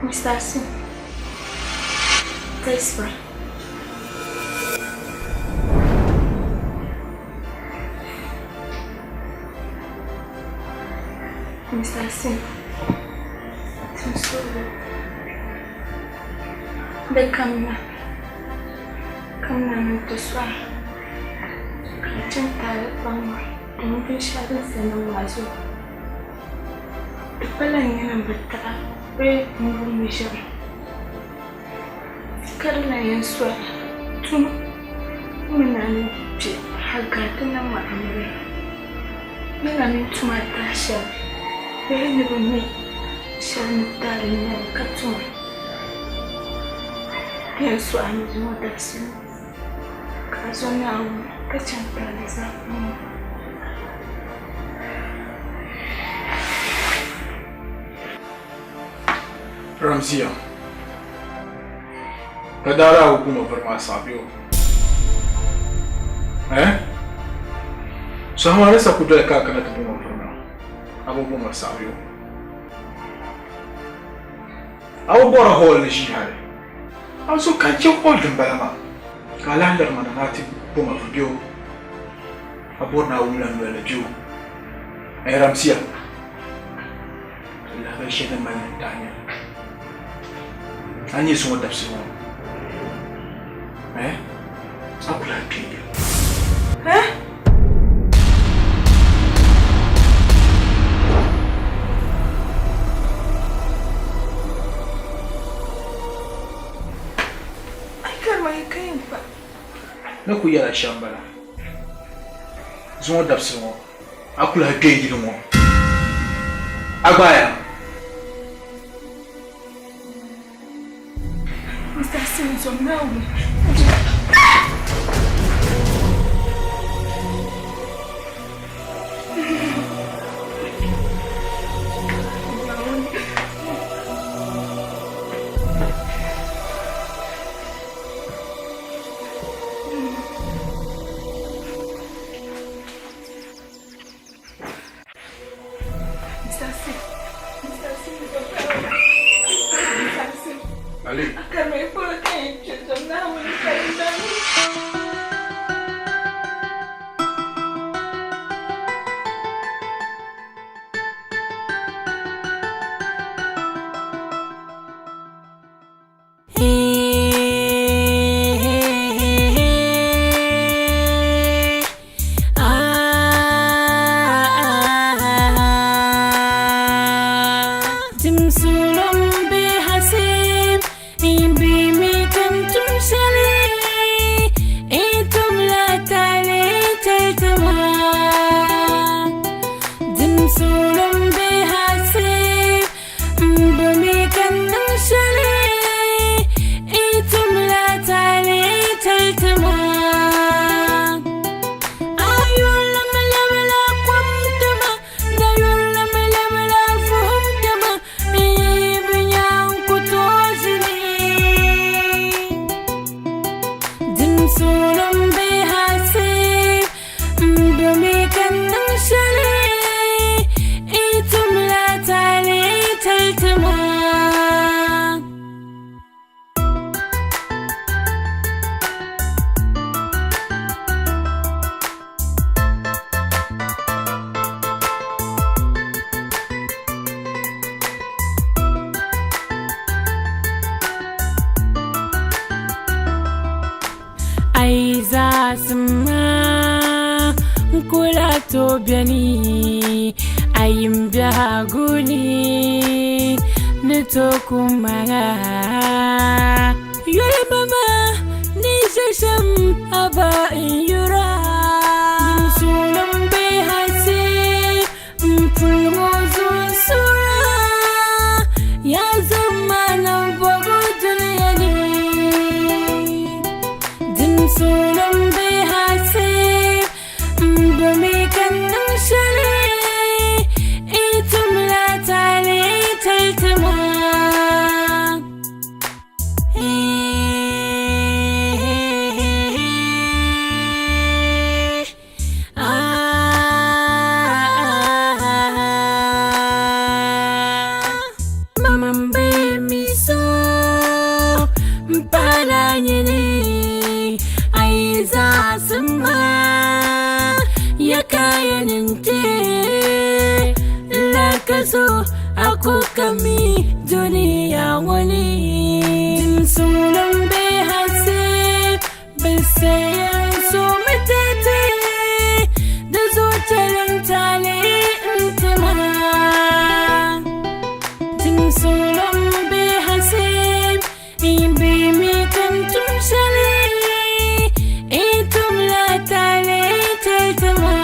Mr. Asim, Tesfa. Mr. Asim, Timsolo. Di kamina, kamina ni n ti sɔɣi ka n chani taali kpaŋ maa domin binshɛɣu din sa niŋ maa zuɣu. Di pala n nyɛla m bi taɣi bee m-buɣim ʒiɛm ka di lahi yɛn sɔya tum m mi naan yi kpe hal ka a ti niŋ ma amiliya. Nyɛla ni n tum a tahi shɛli bee ni bi mi shɛli ni taali n-nyɛ li ka tum a. Di yɛn sɔɣi a mi zuŋɔ dabisili ŋɔ ka a zo Naawuni ka chaŋ taali zaa puuni. Ramziya, ka daa daa bi bo ma vuri maa saɣi bɛ o? Eh? Saha maa ni sa ku doli ka a kana ti bo ma vuri maa, a bi bo ma saɣi bɛ o? A bi bɔri hall ni ʒii hali? A zo ka n chɛ hall dimbala maa, ka a lahi liri ma na ni a ti bo ma vuri bɛ o? A bɔri ni a wumla n noli ni bɛ o? Eh, Ramziya? Lahibali shɛli din mali ni n taai nyɛla, a ni nyɛ zuŋɔ dabisili ŋɔ, eh, a ku lahi kpe ya. Eh? Ai karima yi ka yɛn kpa. Ni ku yɛla shɛm bala, zuŋɔ dabisili ŋɔ. A ku lahi kpe yili ŋɔ. A gbaaya? Mr. Simpson, Naawuni. Ali. Ai zaasima n kula to beni a yim biɛhigu ni ni to ku maŋa yoli mama ni ʒe shɛm a ba n yura sulim be hasi n puli ŋɔ zuɣu sura ya zama na bɔbu dunia ni din sulim be hasi n bi mi ka niŋ shɛli i tumla taali tali ti ma. shɛli n tumla taali chɛli ma.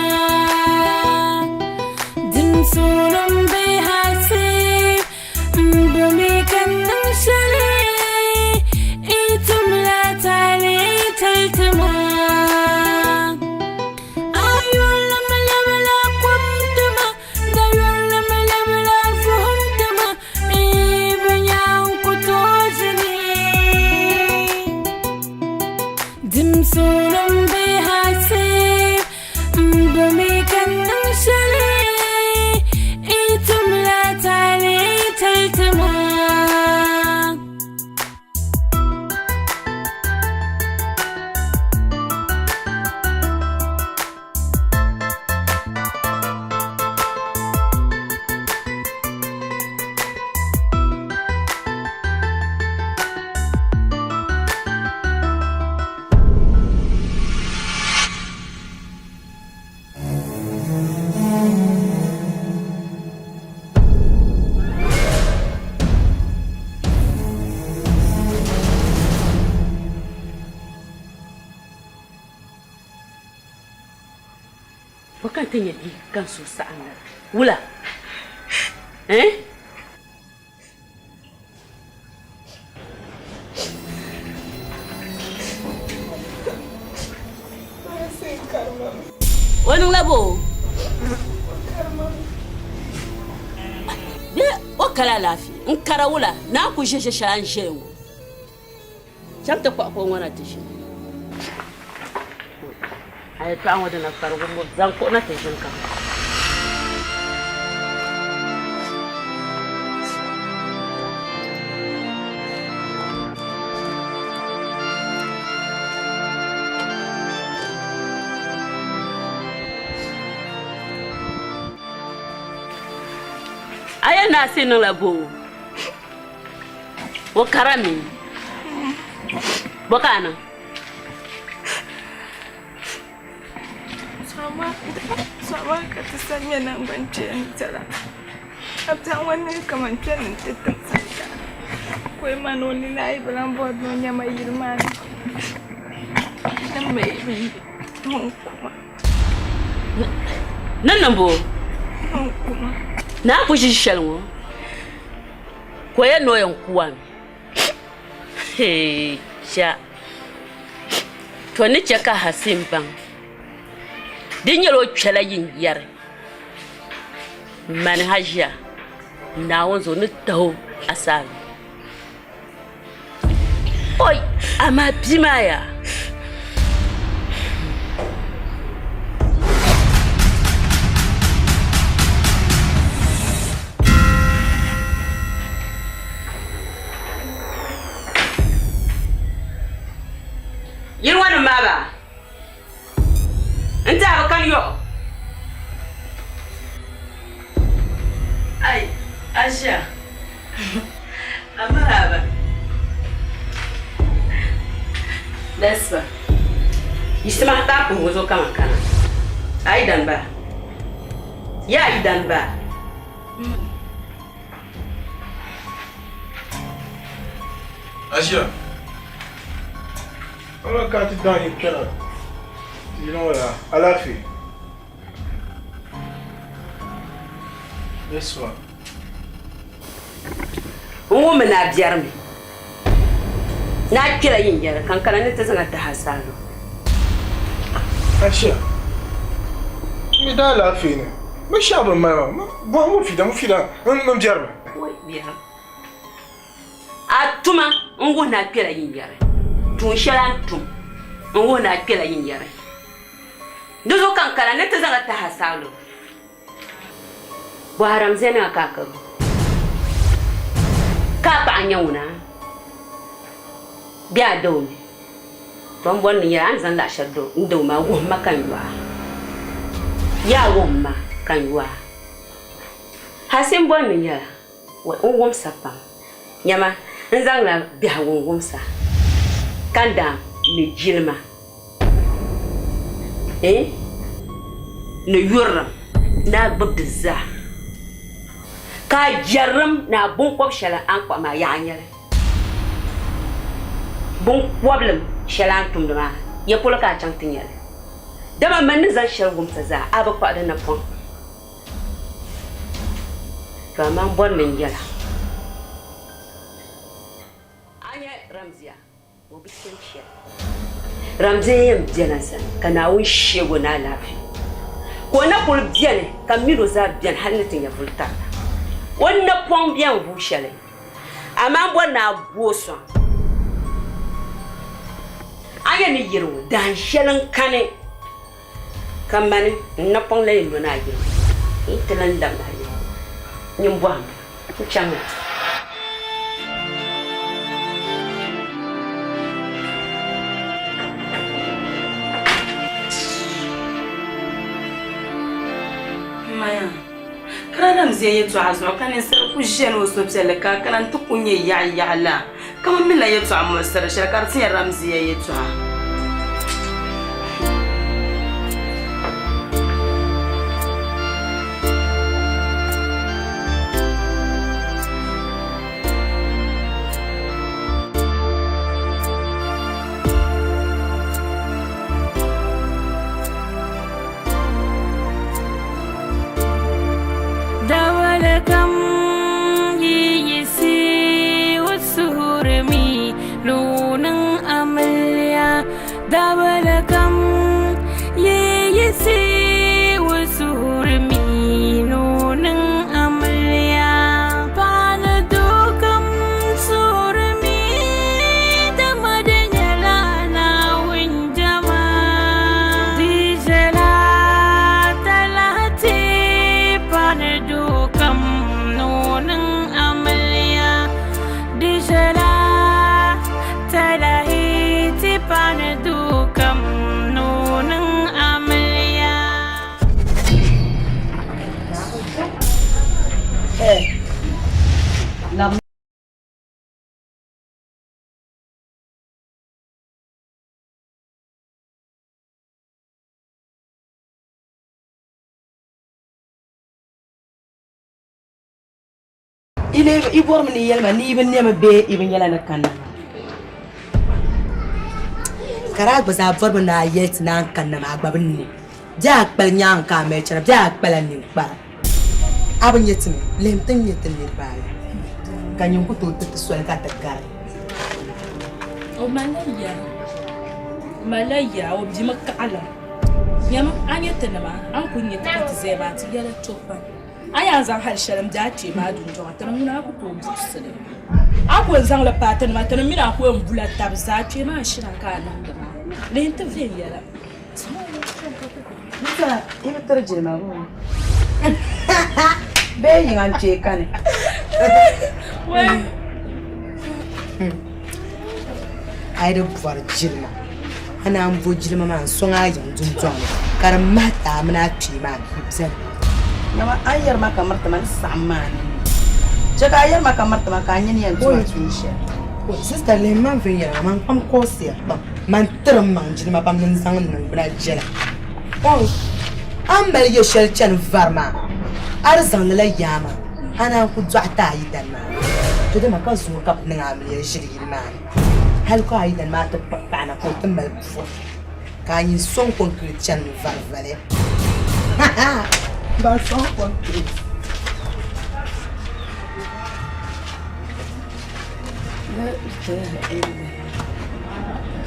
Dim suuni m-be hasi m bi mi ka niŋ shɛli n tumla taali chɛli ma. A yurilim labila kum tima, da yurilim labila vuhim tima, n yi bi nya n ku tooi ʒini. Dim suuni m-be hasi m bi mi ka niŋ shɛli n tumla taali chɛli ti ma. Bɔ ka n ti nya bia ka n suhu saɣim la? Wula? Eh? O niŋla bo? Bee o kala alaafee? N kara wula? Naa ku ʒe ʒe shɛli a ni ʒeya ŋɔ. Chaŋ ti kpuɣi kuɣu ŋɔ na ti ʒini. A yɛtɔɣa ŋɔ dina kparigu m-bo zaŋ kuɣu na ti ʒini ka. A yɛn ni a si niŋla boo? O karimi. Bɔ ka a niŋ? Sɔɣima ka ti sa ŋmɛ naŋgbankpeeni viɛla ka biɛɣu ŋɔ niŋ kaman kpɛni nti tiŋ sani ka o ma ni o nina ayi bi lahi bɔri ni o nya ma yili maa ni ni m ma yi bi yi ni o ku ma. Ni niŋ bo? Ni o ku ma. Naa ku ʒi shɛli ŋɔ ka o yɛn ni o yɛn ku a mi. Hee cha! To ni chɛ ka Hasim baŋ di nyɛla o kpɛla yinyari mani Haʒia Naawuni zuɣu ni tahi o asaalo. Oi! Amaa bia maa yaa! Yili ŋɔ nim maa baa n daa bi kani yɔɣu. Ai, a ʒiya. A maraba. Lɛsiba. Yiɣisima ka a puhigu zuɣu kaman kana. A yi dan ba. Ya a yi dan ba. Asia, ala ka ti daa yi kpɛna ti yili ŋɔ la alaafee? Yɛsua. N wummi ni a biɛrimi ni a kpɛla yinyɛri ka n kana ni ti zaŋ a tahi a saalo. Asia, m mi daa alaafee ni binshɛɣu bi mali ma, bɔhim Mufida, Mufida m biɛrimi. Wai biɛrim. A tuma n-wuhi ni a kpɛla yinyɛri. Tuun shɛli a ni tum n-wuhi ni a kpɛla yinyɛri. Di zuɣu ka n kana ni ti zaŋ a tahi a saalo. Bɔharam zani a ka a karo, ka a paɣa nya ŋuna bee a da o mi. Tɔ m bɔri ni n yɛli a ni zaŋ laɣ shɛli n-da o maa, wuhim ma ka n yo a. Yaa wuhim ma ka n yo a. Hasi m bɔri ni n yɛl a, n wumsa pam. Nyama, n zaŋla biɛhigu n-wumsa, ka n daam ni jilima ni yurilim ni a gbibi di zaa, ka a jɛrilim ni a biŋkɔb shɛli a ni kpuɣi maa yaɣa n-nyɛ li. Binkɔbilim shɛli a ni tumdi maa, ya polo ka a chaŋ ti nya li? Dama man ni zaŋ shɛli wum ti zaa, a bi kpaɣi di napɔŋ. To amaa m bɔri ni n yɛl a, a nya Ramzia, o bi chani shɛli. Ramzia yɛn bela n sani ka Naawuni sheeg o ni alaafee. Ka o na kul beni ka m min o zaa beni hal ni ti nyɛvuli tariga. O napɔŋ bɛn vuui shɛli, amaa m bɔri ni a bo o sɔŋ. A nya ni yiri ŋɔ dahin shɛli n-kani ka mani n napɔŋ la yɛn lo ni a yiri ŋɔ, n yi ti lan labina a yiri ŋɔ, nyin bɔhim ma, n chaŋla. Maya, Ka Ramzia yɛtɔɣa zuɣu ka ninsal ku ʒiɛni o suhupiɛlli ka a kana nti ku nya yaɣiyaɣi la, kaman mi la yɛtɔɣa muɣisiri shɛli ka di ti nyɛ Ramzia yɛtɔɣa. Dabali kam yi yiɣisi o suhurimi ni o niŋ amiliya. Dabali kam yi yiɣisi o suhurimi ni o niŋ amiliya. Paɣa ni doo kam suhurimi dama di nyɛla Naawuni jɛma. Di ʒɛla talahi ti paɣa ni doo kam ni o niŋ amiliya. Di ʒɛla talahi ti paɣa ni doo kam ni o niŋ amiliya. I bɔrimi ni yɛli ma ni yi bi nɛmi bee i bi nyɛla ni kanna maa. Ka daa gba zaa bɔrimi ni a yɛli ti ni a ni kanna maa a gba bi ne. Bɛ a kpali nyaaŋa ka a mali chana bɛ a kpala ninkpara. A bi nya ti mi, lihim ti ni nyɛ ti niriba ayi, ka nyin ku tooi ti ti soli ka ti gari. O malila yaa, o malila yaa, o bimi kaɣilim. Nyama, a nya tinima, a ni kuli nya ti ka ti zaya maa, ti yɛla to pam. A ni yɛn zaŋ hali shɛli m-be a kpee maa dundɔŋ ni, ti ni ŋuna a ku tooi buɣisi li. A ku yɛn zaŋ li paai tinima, ti ni mini a ku yɛn bula tab zaa, kpee maa n-shira ka a niŋdi maa. Lihi nti viɛnyɛla. Musa, yi bi tiri jilima bee? Bee yiŋa n-kpee kani? A yi di bɔri jilima, a naan bo jilima maa n-sɔŋ a yiŋ dundɔŋ ni ka di mahi ti a mini a kpee maa ka yi beni. Nyama, a ni yɛri ma ka miriti ma ni saɣim ma a nini. Chɛ ka a yɛri ma ka miriti ma ka a nini yɛn tum a tuun shɛli. Sista, lihim ma viɛnyɛliŋga, man kpam kɔɔsiya pam. Man tiri m maŋ jilima pam ni n zaŋ n niŋgbuna jɛla. Ɔi! A ni mali yɛ shɛli chani vari maa, a di zaŋdila yaa maa, a naan ku dɔɣi ti a yidana maa. To dama ka zuŋɔ ka bɛ niŋ amiliya ʒili yili maa ni, hal ka a yidana maa ti kpuɣi paɣa na ka o ti mali puri, ka a nyin sɔŋ kɔŋkirɛti chani vari valiya. Ba sɔŋ kɔŋkirɛti.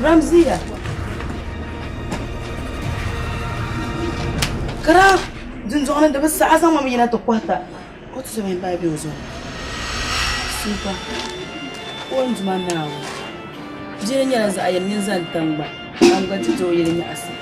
Ramziya Kara dundɔŋ ni di bi saɣi a zaŋ ma mi yina ti kɔhi ta o ti so mini paai bɛ o zuɣu supa o ni duma Naawuni bia nyɛla zaɣ yini mini zani tiŋ gba ban gba ti tooi yili nyaɣisi.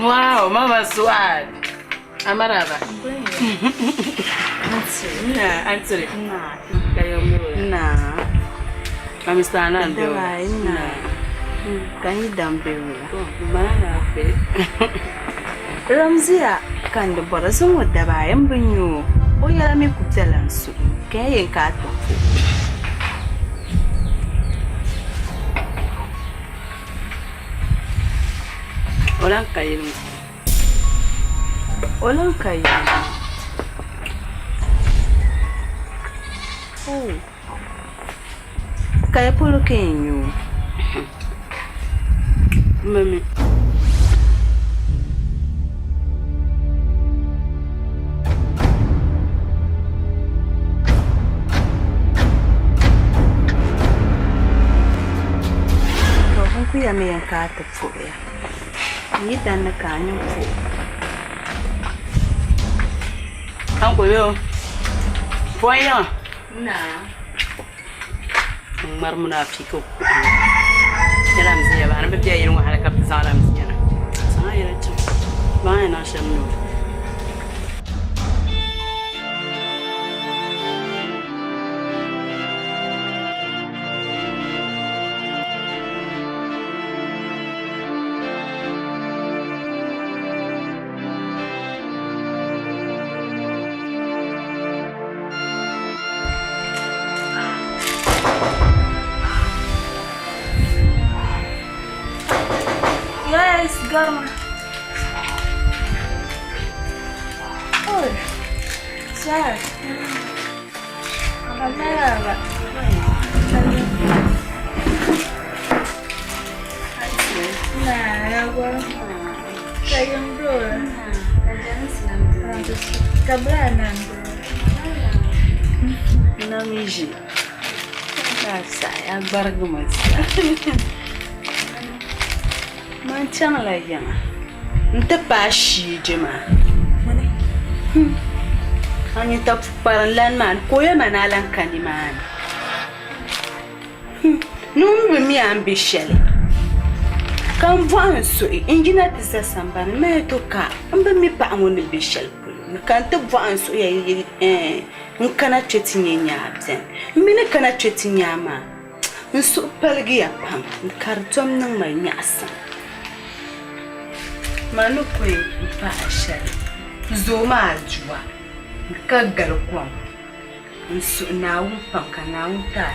Wow, Mama Suad. Amaraba. Na, antiri. Na. Mr. Anan be Na. Ka yi dam be wula. Bana fe. Ramziya ka n di bɔri zaŋ o daba ayi m bi nya o. O yɛla mi ku bela n suhu ni ka ya yɛn ka a ti po. O lan ka yili ŋɔ. O lan ka yili ŋɔ. Oh. Ka ya polo ka yɛn nya o? M bi mi. To n ku ya mi yɛn ka a ti puhiya. N yi dan ni ka a nyin puhi. Uncle yo. Pɔi yiŋa. Naa. N ŋmari munafiki kuɣu. Lamziya maa ni bi bɛ yili ŋɔ hali ka bi zaŋ lamziya na. Zaŋ a yɛla chaŋ. Baŋ a ni niŋ shɛm ni o. Yes, garma. Oh, sorry. Amaraba. Na, ya Namiji ka sahi a gbarigi ma zaa. Man chaŋla yiŋa nti paai shiiji maa. A nya ta pukparinlana maa ka o yɛli ma ni a lan ka nimaani. Ni ŋun bi mi a ni be shɛli, ka m bɔhi n suhi n-yina ti za sambani ni mali to ka m bi mi paɣa ŋɔ ni be shɛli polo ni ka n ti bɔhi n suhi ya yɛli ɛɛn n kana kpe ti nya nyaa beni. M mi ni kana kpe ti nya a maa, n suhu paligiya pam ka di tom niŋ ma nyaɣisim. Man ni ku yɛn pahi shɛli, zooi maa dua ka gali kom. N suhi Naawuni pam ka Naawuni ti a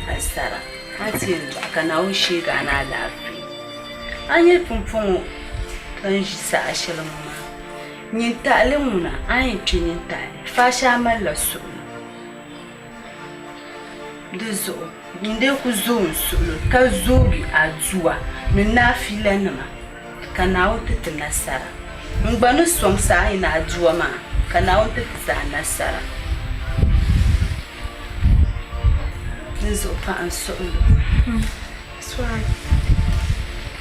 nasara a ti yɛn dɔɣi ka Naawuni sheeg a ni alaafee. A nya pumpɔŋɔ ka n ʒi saha shɛli ŋɔ maa, nyintahili ŋuna a ni yɛn kpe nyintahili faashee a malila suhilo. Di zuɣu nyin dee ku zooi n suhilo ka zoogi adua ni naafilanima ka Naawuni ti ti nasara. N gba ni sɔŋsi a ni adua maa ka Naawuni ti ti zaa nasara. Dinzuɣu paɣa n suhilo. Suai,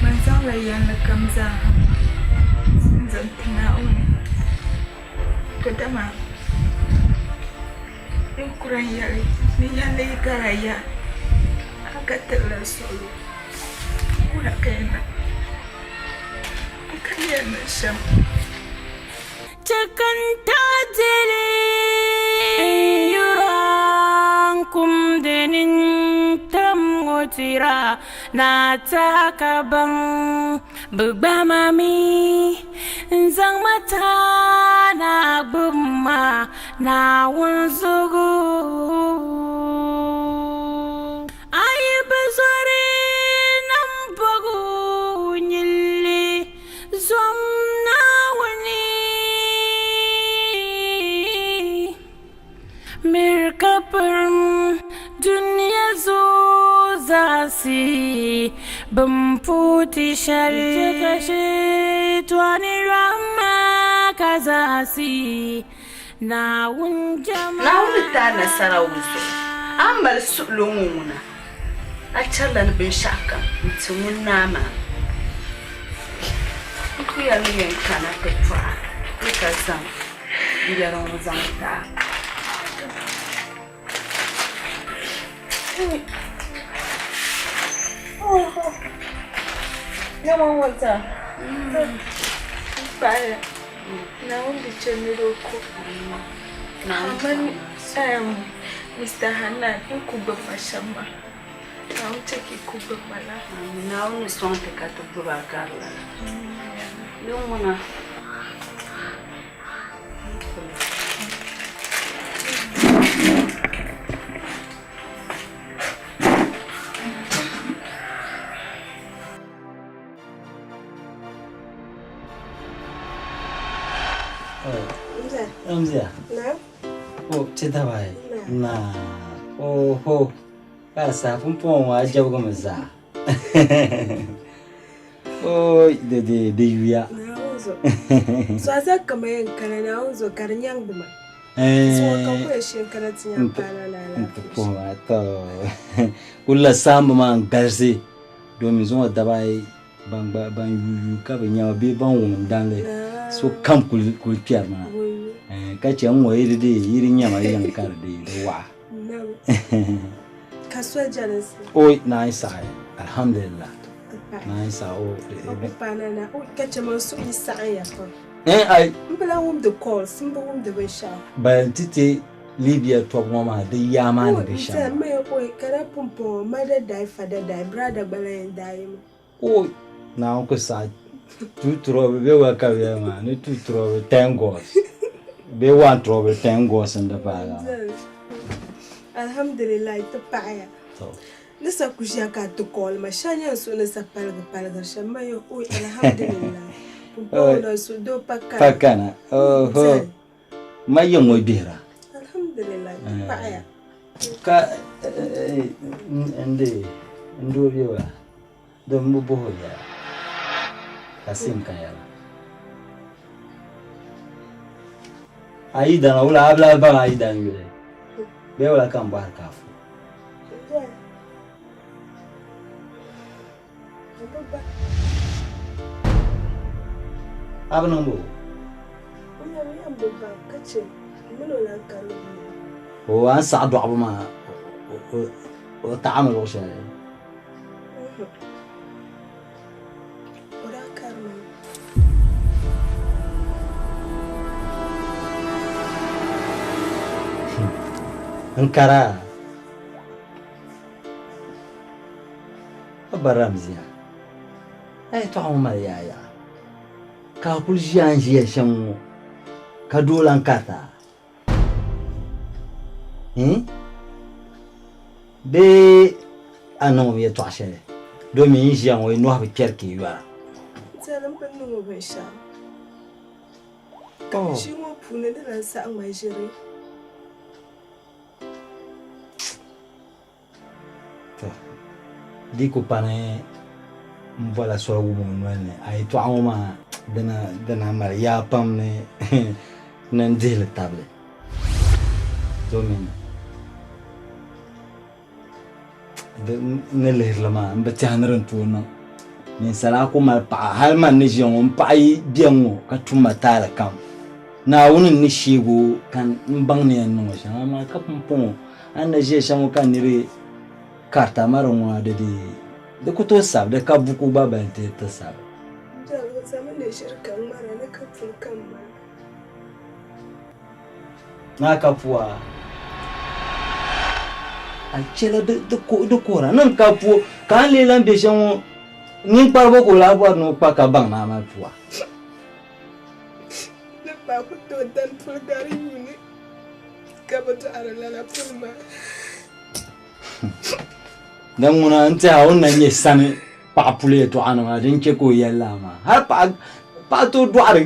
man zaŋla yɛlli kam zaa n-zaŋ ti Naawuni, kadama n kura n-yɛli ni yɛlli yi gari a ya, a ka tirila suɣilo. Wula ka yi niŋ? N ka yɛn niŋ shɛm. Chɛ ka n taɣi dili n-yura n-kumdi nintam ŋɔ tira ni a taɣi ka baŋ bɛ gbahi ma mi n-zaŋ ma taai ni a gbubi ma Naawuni zuɣu. A yi bi zɔri nambɔɣu nyilli, zom Naawuni. Miri ka pirim dunia zuɣu zaɣisi bɛn puuti shɛli. Chɛ ka shitɔni yɔhim ma ka zaɣisi Naawuni jɛma. Naawuni ti a nasara o zuɣu. A ni mali suɣilo ŋɔ ŋuna, a chɛrila ni binshɛɣukam nti ŋun naa maa. N kuya ni yɛn kana ti pɔh a ni ka zaŋ n yɛri ŋɔ zaŋ ti a. paɣiya. Naawuni di chɛ nir o ko. Kamani Mister Hanan n ku gbubi ma shɛm maa, Naawuni chɛ ka yi ku gbubi ma lala. Naawuni ni sɔŋ ti ka ti gbubi a gari lala. Di ŋuna. Mzia. O ti dabai. Na. Oho. Ka sa pumpɔŋ ŋɔ a jɛbigimi zaa. Oi di di di yuya. So a za kama yɛn kana Naawuni zuɣu ka di nyaŋ bi ma. Zuŋɔ ka ku yɛn shee kana ti nyaŋ paana ni alaafee. N ti puhi ma to. Kulila saamba maa n galisi domin zuŋɔ dabai ban gba ban yuuyu ka bi nyama bee ban wum n danli so kam kuli kpɛri maa ka chɛ n ŋɔ yi di dee yi di nyama yiŋ ka di dee di waɣa. Ka so jɛlinsi. Oi Naawuni saɣi alhamdulillah Naawuni saɣi o. O ku paana na o ka chɛ man suhu yi saɣim ya pam. Eh ai. M bi lahi wumdi calls m bi wumdi binshɛɣu. Ban ti ti Libya tɔbu ŋɔ maa di yaa maa ni bi shɛm. Oi n mi oi ka daa pumpɔŋɔ mother die father die brother gba lahi yɛn daai mi. Oi Naawuni ku saɣi two trouble bee wa ka bɛ yɛli maa ni two trouble ten gods bee one trouble ten gods n di paai la. Alhamdulillah ti paɣiya. Ni sa ku ʒiya ka a ti call ma shɛli nyɛ n suhu ni sa paligi paligiri shɛm ma yo oi alhamdulillah pumpɔŋɔ na n suhu doo pa kana. Pa kana oho ma yiŋ ŋɔ gbihira. Alhamdulillah ti paɣiya. Ka n de n doo bɛ wa din bi bohi o yɛla ka sim ka yɛla. A yidana wula a bi lahi baŋ a yidana yuli bee wula ka n bɔhiri ka a fo? A bi niŋ bo? O a ni saɣi dɔɣibu maa o taɣimi luɣ shɛli. N kara a ba Ramzia, a yɛtɔɣa ŋɔ mali yaa yaɣa, ka a kul ʒiya n ʒiya shɛm ŋɔ, ka doo lan kariti a. Hmm? Bee a niŋ o yɛtɔɣa shɛli domin n ʒiya ŋɔ yi nɔhi bi kpɛri ka yi yɔra. Tɛli m bi niŋ o binshɛɣu. Ka n ʒii ŋɔ puuni di lan saɣi ŋma ʒiri. To, di ku pani m bɔla soli wum o noli ni a yɛtɔɣa ŋɔ maa dina mali yaa pam ni ni n dihi li tabili domin n ni lihiri li maa m bi tɛhi ni din tooi niŋ. Ninsala a ku mali paɣa hali man ni ʒiya ŋɔ m paɣa yi beni ŋɔ ka tum ma taali kam Naawuni n ni sheeg o ka n baŋ ni yɛn niŋ o shɛm amaa ka pumpɔŋɔ A ni na ʒiya shɛm ŋɔ ka niri karita ma di ŋuna di dii di ku tooi sabi di ka buku gba bali ti ti sabi. Naa ka pua a chɛla di kuhira niŋ ka puo ka a ni lee lan be shɛm ŋɔ ninkpariba ka o lahi bɔri ni o kpa ka baŋ ni a mali pua. Ni paai ku tooi dani puli gari yuuni. Ka bɛ dɔɣiri lala puli maa. Din ŋuna n tɛha o ni na nyɛ sani paɣa puli yɛtɔɣa ni maa din chɛ ka o yɛli lala maa. Hali paɣa tooi dɔɣiri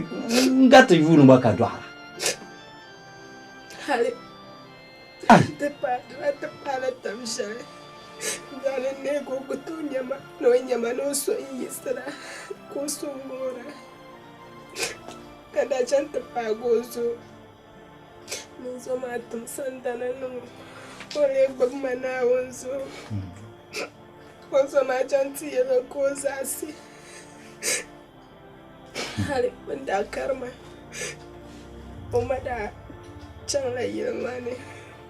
n-gariti yuuni gba ka dɔɣira. Hali ti paai ti paala tam shɛli biɛɣuni n-neei ka o ku tooi nya ma ni o nya ma ni o suhu n-yiɣisira ka o suhu ŋoora ka daa chaŋ ti paagi o zuɣu. Ni zo maa tim sandana niŋ o ka o lee gbubi ma Naawuni zuɣu. Ka o zo maa chaŋ ti yɛl o ka o zaɣisi. Hali bɛ ni daa kari ma, o ma daa chaŋla yili maa ni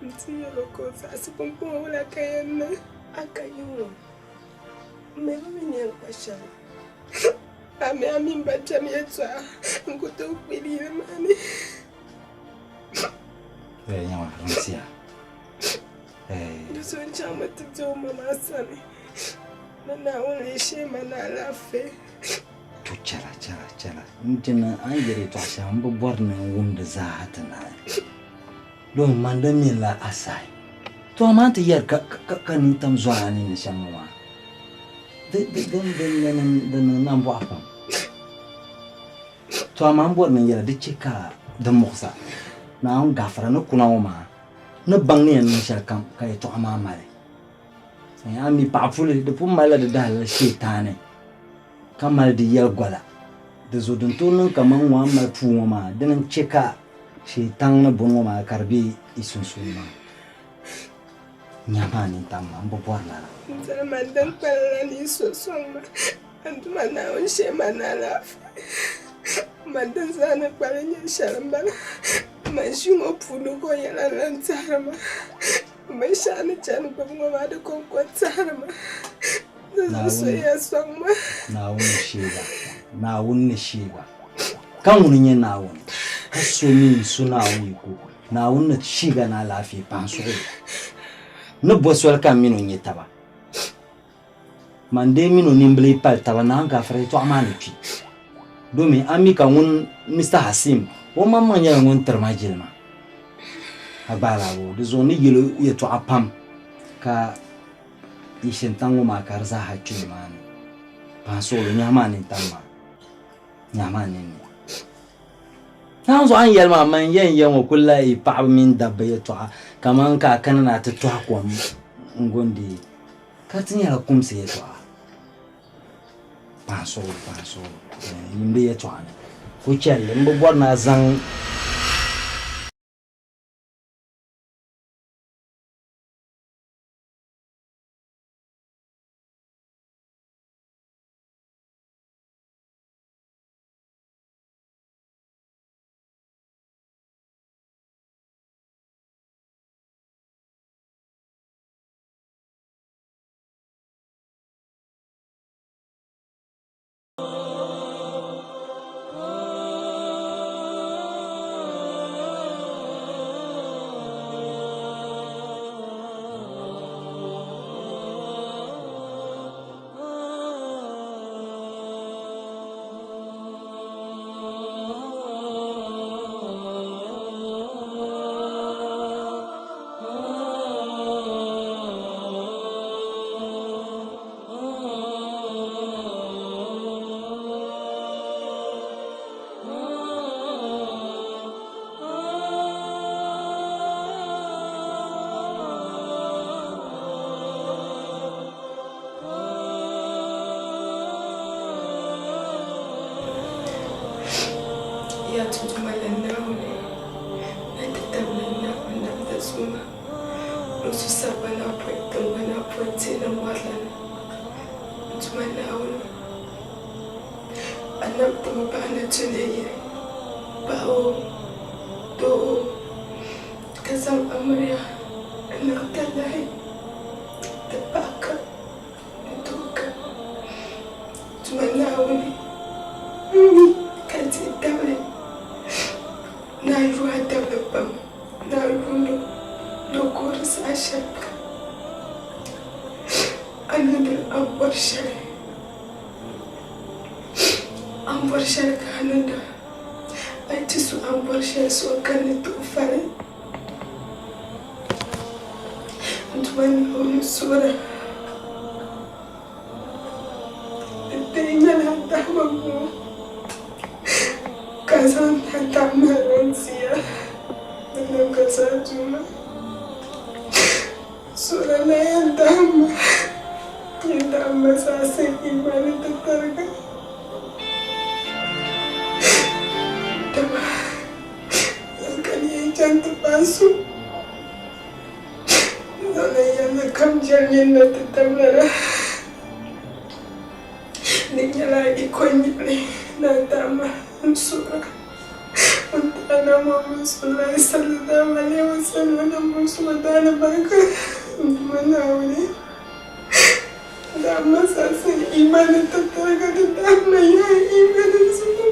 nti yɛl o ka o zaɣisi. Pumpɔŋɔ wula ka yɛn niŋ? A ka yi ŋɔ, m mi bi mi ni yɛn kpa shɛli. A mi a mini ba kpɛm yɛtɔɣa. N ku tooi kpeli yili maa ni. Eh, nyaŋa, Ramsiya. Eh. Di so n chaŋmi ti be o ma maa sani. Ni Naawuni lee shee ma ni alaafee. To chɛla, chɛla, chɛla. N ti ni a ni yɛli yɛtɔɣ shɛŋa m bi bɔri ni n wum di zaa ti naai. Domin man di mini la a sahi. To amaa ti yɛri ka, ka, ka nintam zɔri a ninni shɛm ŋɔ maa, di, di, di, di, di niŋ, di niŋ nambɔɣu pam. To amaa m bɔri ni n yɛli di chɛ ka di muɣis a. Naawuni gaafara ni kuna ŋɔ maa ni baŋ ni yɛn niŋ shɛlikam ka yɛtɔɣa maa mali. A mi paɣa puli, di pun malila di dahalali sheetaani ka mali di yɛligola. Di zuɣu din tooi niŋ kaman ŋɔ a ni mali puu ŋɔ maa, dini n-chɛ ka sheetaŋ ni buni ŋɔ maa ka di be yi sunsuuni maa. Nyam a nintam maa, m bi bɔri lala. N zali ma din kpalim la ni yi so sɔŋ ma, a Duuma Naawuni shee ma ni alaafee. Man din zaa ni kpalim nyɛ shɛli m-bala. Man ʒii ŋɔ puuni ka o yɛla lan tɛhiri ma. Binshɛɣu ni chani gbubi ŋɔ maa di kɔŋko n-tɛhiri ma. Di zuɣu soya sɔŋ ma. Naawuni ni sheega, Naawuni ni sheega. Ka ŋuni n-nyɛ Naawuni, ka so mi n-su Naawuni yiko. Naawuni ni sheega ni alaafee pahi n suɣili. Ni bo soli ka m mini o nya taba? Man dee mini o nimbila yi pali taba, Naawuni gaafara yɛtɔɣa maa ni kpi. Domi a mi ka ŋun Mister Hasim o maŋmaŋ nyɛla ŋun tiri ma jilima. A gbaai la o, di zuɣu ni yɛl o yɛtɔɣa pam ka yi shintaŋ ŋɔ maa ka di zaaha kpi nimaani. Pahi suɣilo, nyahi maa nintam maa, nyahi maa ninni. Naawuni zuɣu a ni yɛli maa, man yɛn ya ŋɔ kul la yi paɣiba mini dabba yɛtɔɣa kaman ka a kana ni a ti tɔhi kom n-gundi ka ti nyɛla kumsi yɛtɔɣa. Pahi suɣilo, pahi suɣilo, yimdi yɛtɔɣa ni. Ku chɛli li, m bi bɔri ni a zaŋ. Yaa ti Duuma ni Naawuni, ni ti tabili Naawuni namda zuɣu maa. N su sagbana pɔi tiŋgbana pɔi tihi ni mɔri la ni. N Duuma Naawuni, a nam ti mi paɣa ni dunia yili, paɣ o, doo o, ka zaŋ amiliya n-niŋ talahi ti paɣ kam ni doo kam. N Duuma Naawuni, m mi ka dihi tabili ni a yu a dabili pam. Ni a yuuni ni o kuhiri saha shɛli kam, a niŋdila a ni bɔri shɛli. A ni bɔri shɛli ka a niŋda. A yi ti su a ni bɔri shɛli so ka ni tooi fa li. N Duuma Naawuni suhira, n teei nyɛla a tahima ŋɔ ka a zaŋ a tahima ŋɔ n-ti ya di niŋ ka zaa Duuma. Suhira la yɛn dahimma, yɛn dahimma zaasa imaani ti tariga. Dama n kani yɛn chaŋ ti paai so. Zaŋla yɛlli kam jɛli nyin na ti tabila la. Di nyɛla yiko nyɛli ni a tahi ma n suhira. Ŋun tahi na Muhammad sallallahu alaihi wa sallam ni suhu daalibarika n Duuma Naawuni. Dama saɣisi imaani tatariga ti tahi ma yaha imaani zuɣu.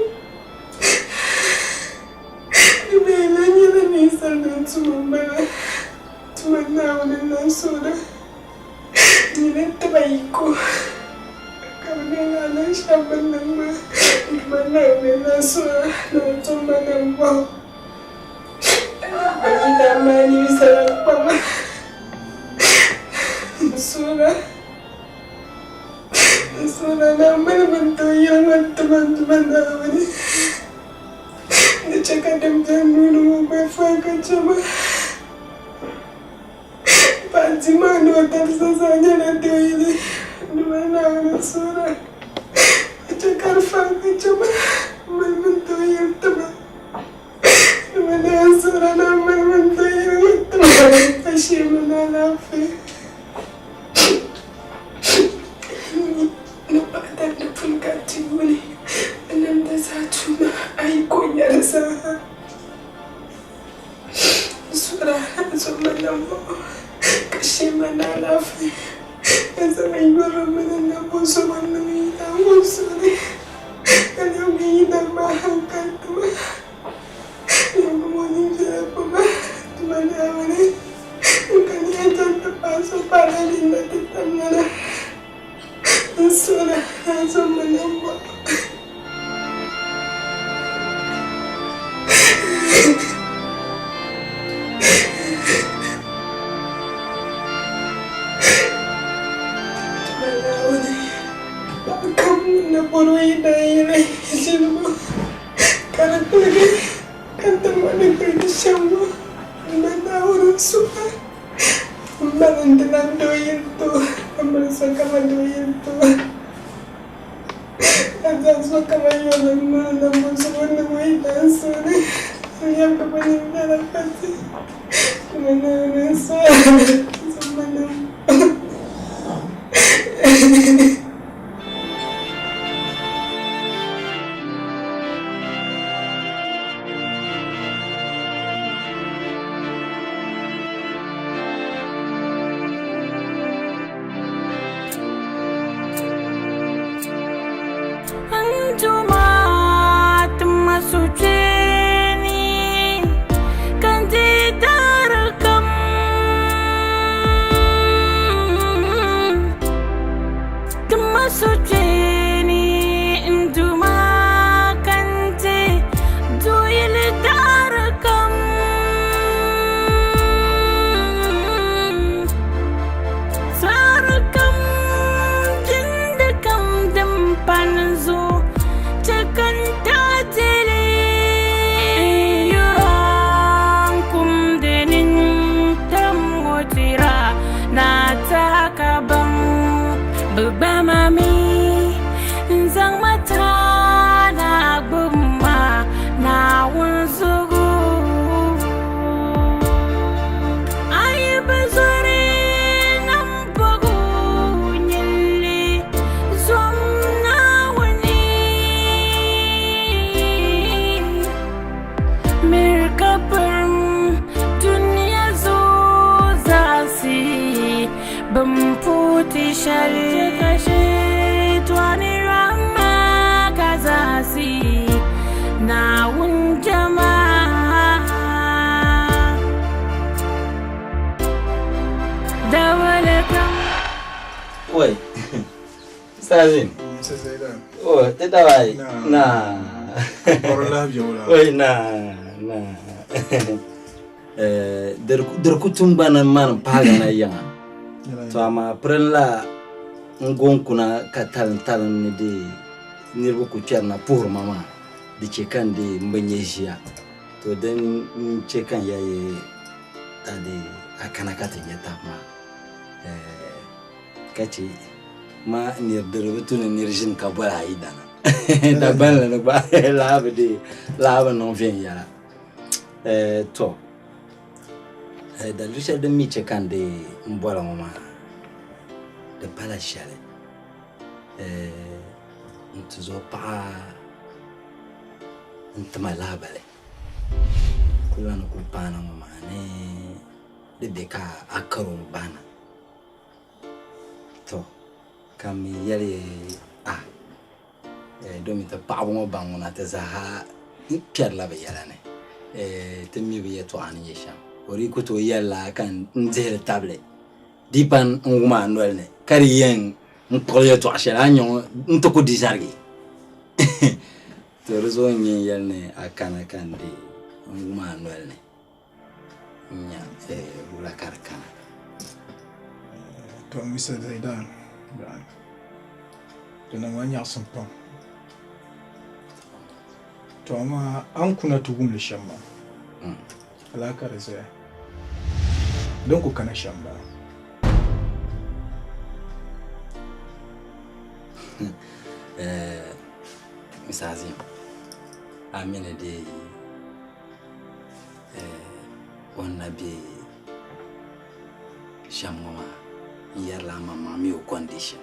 niŋ ma. N Duuma Naawuni n lahi suhir a ni a tum ma nambɔɣu. Ka yi daa maa nyimsira kpaŋa n suhir a, n suhir a ni a mali bini ti o yili ŋɔ n-ti ma n Duuma Naawuni. Di chɛ ka din be n nuu ni ŋɔ gba faai ka chɛ ma. Paɣa di maa ni o dabisa zaa nyɛla dooyili. N Duuma Naawuni n suhir a, di chɛ ka di faai ka chɛ ma. Mali bini ti o yili ti ma. N Duuma Naawuni n suhir a ni a mali bini ti o yili ti ma ka shee ma ni alaafee. Ni paɣa dari di puni ka ti yuuni a namda zaa tuuma a yi ko nya di zaaha. N suhir a ni a zo ma nambɔɣu ka shee ma ni alaafee ka zaŋ n yurilim mini n nambɔzɔbo niŋ yi Naawuni zuɣu ni ka lɛbigi yi nam maa haŋkali ti ma. Lɛbigim o ninviɛla kpa ma ti ma Naawuni n ka nia chaŋ ti paai so paɣila ninna ti tamlana. N suhir a ni a zo ma nambɔɣu. Tuma Naawuni, paɣa kam ŋun na bɔr o yidanyili ʒiligu ka di piligi ka tiŋ ŋɔ ni piligi shɛm ŋɔ, Tuma Naawuni n suh a. M mali n di lan doo yili ti o, ka mali so kaman doo yili ti o. Ka zaŋ so kaman yɔlim mini nambo zuɣu niŋ o yidansuuni. N yɛbigi bɛ nimbiɛla pati. Tuma Naawuni n suh a, zaŋ ma niŋ. Oi. Sazin. Oh, te dawai. Na. Oi na na. Eh, dirku tungbana man paga na yaŋa. To ama pirinla n gonkuna ka talin talin ni di niriba ku kpɛrina puhiri ma maa di che ka n di n bi nyɛ ʒiya. To din n che ka n ya ye a di a kana ka ti nyɛ tab maa. Eh, ka che ma nir diri bi tu ni nir ʒini ka boli a yidana. Dagbanli ni gba laa bi di laa bi niŋ viɛnyɛla. Eh, to eh, daliri shɛli din mi che ka n di n bɔla ŋɔ maa di pala shɛli eh, n tizo paɣa n tima lahabali kuli ni kuli paana ŋɔ maa ni di be ka a karo n bahina to ka m mi yɛli a eh, domin ti paɣaba ŋɔ baŋ ŋuna ti zaaha kpɛrila bɛ yɛla ni eh, ti mi bɛ yɛtɔɣa ni nyɛ shɛm o di ku tooi yɛlila ka n dihili tabili di pa n wum a noli ni ka di yɛn n kpuɣi yɛtɔɣa shɛli a ni nya ŋɔ n ti ku di zarigi. To di zuɣu n nyɛ n yɛli ni a kana ka n deei n wum a noli ni n nya wula ka di kana. To Mr. Zaidan, di niŋ ma nyaɣisim pam. To amaa a ni kuna ti wum li shɛm maa, alaa ka di zaya. Din ku kana shɛm m-bala. Mr. Azim, a mi ni di o ni na be shɛm ŋɔ maa n yɛrila amaŋmaŋ mi o condition.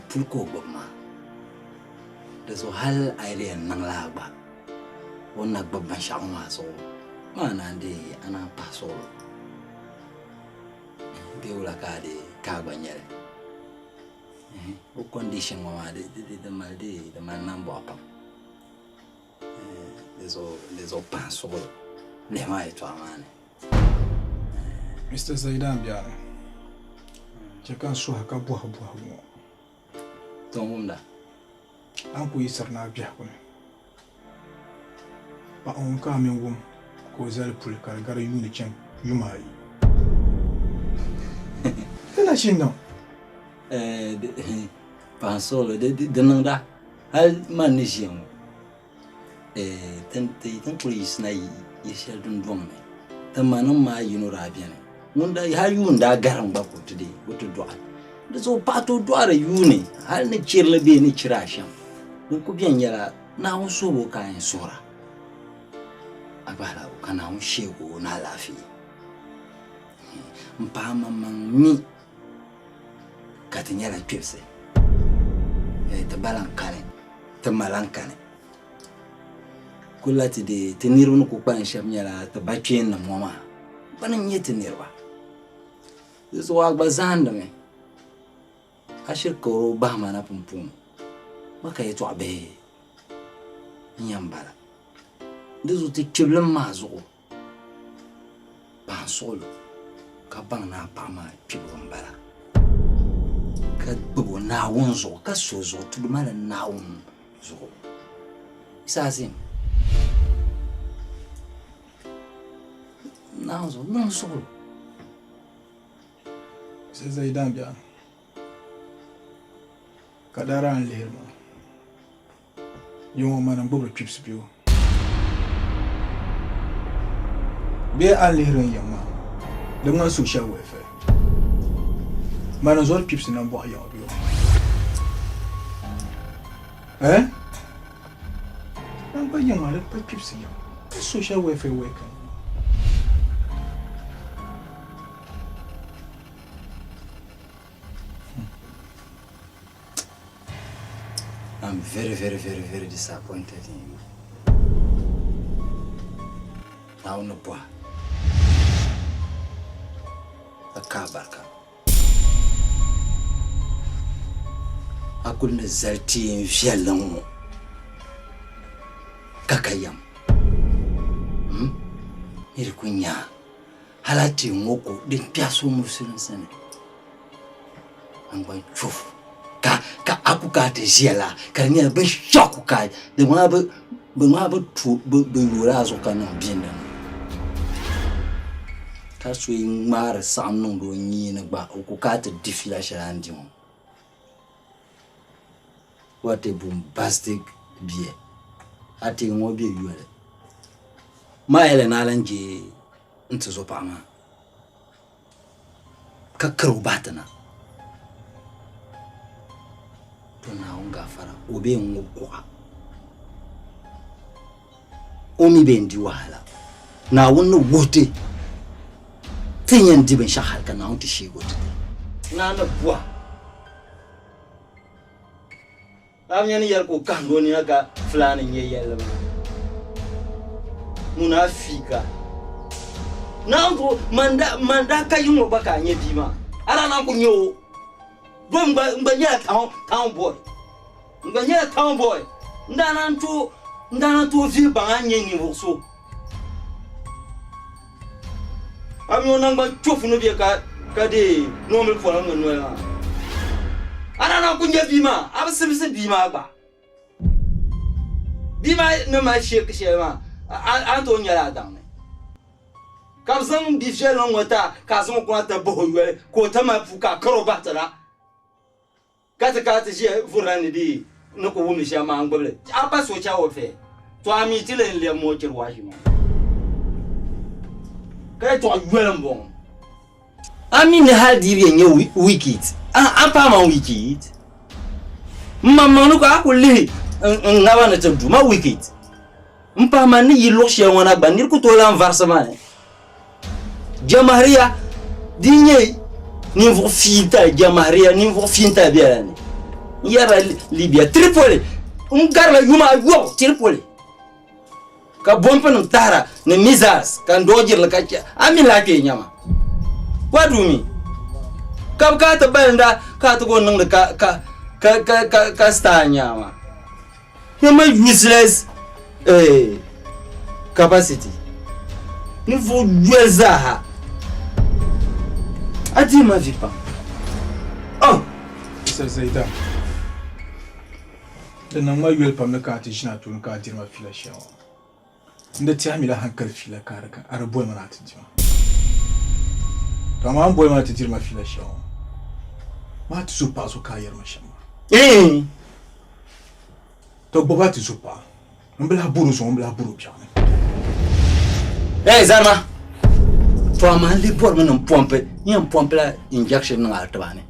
Puli ka o gbubi maa. Di zuɣu hali a yi di yɛn niŋ laa gba o ni na gbubi binshɛɣu maa zuɣu maa naan deei a naan pahi suɣulo. Bee wula ka a deei ka a gba nya li? O condition ŋɔ maa di mali di mali nambɔɣu pam. Di zuɣu pahi suɣulo lihi maa yɛtɔɣa maa ni. Mr. Zaidan biɛni chɛ ka n suhi ka bɔhi bɔhigu ŋɔ. To n wumda. A ni ku yiɣisiri ni a biɛhigu ni, paɣ ŋun ka a mi wum ka o zali puli ka di gari yuuni chaŋ yuma ayi. Di na ʒi n-niŋ. Paɣ suɣili di niŋda hal man ni ʒiya ŋɔ ti ni kuli yiɣisina yili shɛli dundɔŋ ni ti manim maa yino daa beni ŋun daa hal yuun daa garim gba ka o ti deei o ti dɔɣi di zuɣu paɣa tooi dɔɣiri yuuni hal ni chirili bee ni chira shɛm din ku beni nyɛla Naawuni suhibu ka a yɛn suhira a gba ka Naawuni sheeg o ni alaafee m-paai amaŋmaŋ mi ka ti nyɛla kpibisi ti ba lan kani ti ma lan kani Kulla ti deei ti niriba ni ku kpalim shɛba nyɛla ti ba kpeennim ŋɔ maa. Bɛ ni n-nyɛ ti niriba. Di zuɣu a gba zahindimi. A shiri kari o bahi ma na pumpɔŋɔ. Ma ka yɛtɔɣ bihi n-yɛn bala. Di zuɣu ti kpibilim maa zuɣu paai suɣilo ka baŋ ni a paɣa maa kpibigu m-bala. Ka gbib o Naawuni zuɣu ka so zuɣu tudu maa la Naawuni zuɣu. Yisa Azim, Naawuni zuɣu niŋ suɣilo. Sai Zaidan biɛɣu ka daa daa n lihiri ma. Yiŋɔ mani n-gbubiri kpibisi bɛ o. Bee a ni lihiri n yiŋ maa, di ŋmani social welfare. Mani n-zɔri kpibisi nambɔɣu yiŋɔ bɛ o. Eh? Man gba yiŋ maa di pa kpibisi yiŋ. Social welfare worker. I'm very, very, very, very disappointed in you. Naawuni bɔha ka ka barika. A kuli ni zali ti n viɛlli ŋɔ ka ka yɛm. Hmm? Ni di ku nya hali a ti ŋɔ ko din kpɛhi so musulinsi ni. Naŋgban chofu ka ka a ku ka ti ʒiya la ka di nyɛla binshɛɣu ku ka di ŋmaa bi bi ŋmaa bi tu bi bi yoori a zuɣu ka niŋ bindi ni ka so yi ŋmaari saɣim niŋdi o nyee ni gba o ku ka ti di fiila shɛli a ni di ŋɔ what a bombastic bia a ti ŋɔ bɛ yoli maa yɛli ni a lan je n tizɔpaɣa maa. Ka kari o bahi ti na. To Naawuni gaafara, o bee n-ŋub kuɣa. O mi bee n-di wahala. Naawuni ni wuhi ti ti ni yɛn di binshɛɣu hal ka Naawuni ti sheeg o ti ti. Naa ni bɔha, A mi ni yɛli ka o kahindi o nina ka fulaani n-nyɛ yɛlli maa. Munafika. Naawuni zuɣu man daa man daa ka yi ŋɔ gba ka a nyɛ bia maa. A daa naan ku nyɛ o. Dom n gba n gba nyɛla town town boy. N gba nyɛla town boy. N daa naan tooi n daa naan tooi vihi baŋ a ni nyɛ ninvuɣ so. A mi o naŋgban chofu ni be ka ka deei noombil poliŋgi noli maa. A daa naan ku nya bia maa, a bi simsi bia maa gba. Bia maa ni mali shake shɛli maa a ni tooi nyɛli a daŋ ni. Ka bɛ zaŋ bi viɛlli ŋɔ ti a ka a zaŋ o kuna ti bahi o yoli ka o ti mali puu ka a kari o bahi ti na ka ti kana ti ʒiya vurila ni di ni ku wumdi shɛm maa n-gbubi li. A pa so chɛ o fɛ, to a mi ti lee n-lɛbimi o chiri waaʒi maa ka yɛtɔɣ yoli m-bɔŋɔ. A mi ni hali di yi bɛ nyɛ wicked, a paai ma wicked. M maŋmaŋ ni ka a ku lihi n ŋaba ni ti du ma wicked. M pahi ma ni yi luɣ shɛli ŋɔ na gba nir ku tooi lan varisi ma ni. Jamahiriya di yi nyɛ ninvuɣ fiintali, jamahiriya ninvuɣ fiintali bela ni. N yɛrila Libya, Tripoli, n garila yuma ayɔbu Tripoli. Ka bɔmpinim tahira ni missiles ka n dɔɔjiri li ka chɛ a mi lahi kpee nyama. What do you mean? Ka bɛ kana ti balinda ka a ti go niŋdi ka ka ka ka ka ka star nyama. Nyama useless eh, capacity. Ninvuɣ yoli zaaha. A dii ma vi pam. Oh! Mr. Zaidan. Di niŋ ma yoli pam ni ka a ti ʒini a tooni ka a diri ma fiila shɛli ŋɔ. N di tɛhi mi la hankali fiila ka a di boli ma ni a ti di ma. To amaa a ni boli ma ni a ti diri ma fiila shɛli ŋɔ, maa ti zo paɣa so ka a yɛri ma shɛm maa. To gbubi a ti zo paɣa, m bi lahi bɔr o zuŋɔ, m bi lahi bɔr o biɛɣuni. Hey Zarima, to amaa n lee bɔrimi ni m pɔmpi, n yɛn pɔmpila injection niŋ a tiba ni.